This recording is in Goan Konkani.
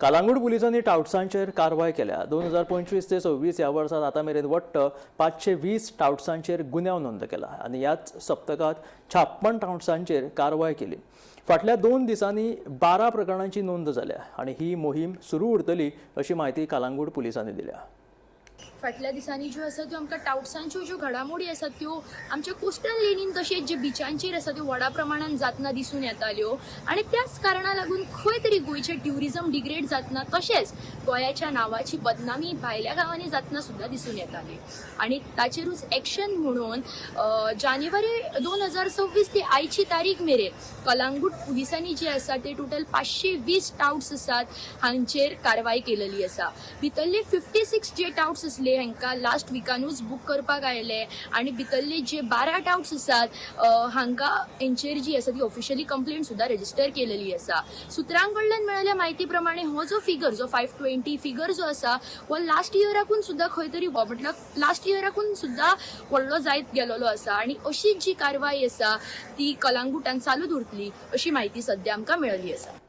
कालांगूट पुलिसांनी टावट्सांचेर कारवाय केल्या. 2025 ते 26 ह्या वर्सात आतां मेरेन वट्ट 520 टावट्सांचेर गुन्यांव नोंद केला आनी ह्याच सप्तकांत 56 टावट्सांचेर कारवाय केली. फाटल्या 2 दिसांनी 12 प्रकरणांची नोंद जाल्या आनी ही मोहीम सुरू उरतली अशी म्हायती कालांगूट पुलिसांनी दिल्या. फाटल्या दिसांनी ज्यो आसा त्यो आमकां टावट्सांच्यो ज्यो घडामोडी आसात त्यो आमच्या कोस्टल लेनीन तशेंच जे बिचांचेर आसा त्यो व्हडा प्रमाणान जातना दिसून येताल्यो आनी त्याच कारणा लागून खंय तरी गोंयचें ट्युरिजम डिग्रेड जातना तशेंच गोंयाच्या नांवाची बदनामी भायल्या गांवांनी जातना सुद्दां दिसून येताली. आनी ताचेरूच एक्शन म्हणून जानेवारी 2026 ते आयची तारीख मेरेन कलांगूट पुलिसांनी जे आसा ते टोटल 520 टावट्स आसात हांचेर कारवाय केलेली आसा. भितरले 56 जे टावट्स आसले हांकां लास्ट विकानूच बूक करपाक आयले आनी भितरले जे 12 टावट्स आसात हांकां हेंचेर जी आसा ती ऑफिशियली कंप्लेंट सुद्दां रजिस्टर केलेली आसा. सुत्रां कडल्यान मेळिल्ल्या म्हायती प्रमाणे हो जो फिगर जो 520 फिगर जो आसा हो लास्ट इयराकून सुद्दां खंय तरी म्हटल्यार लास्ट इयराकून सुद्दां व्हडलो जायत गेलेलो आसा आनी अशीच जी कारवाय आसा ती कलांगुटान चालूच उरतली अशी म्हायती सद्या आमकां मेळिल्ली आसा.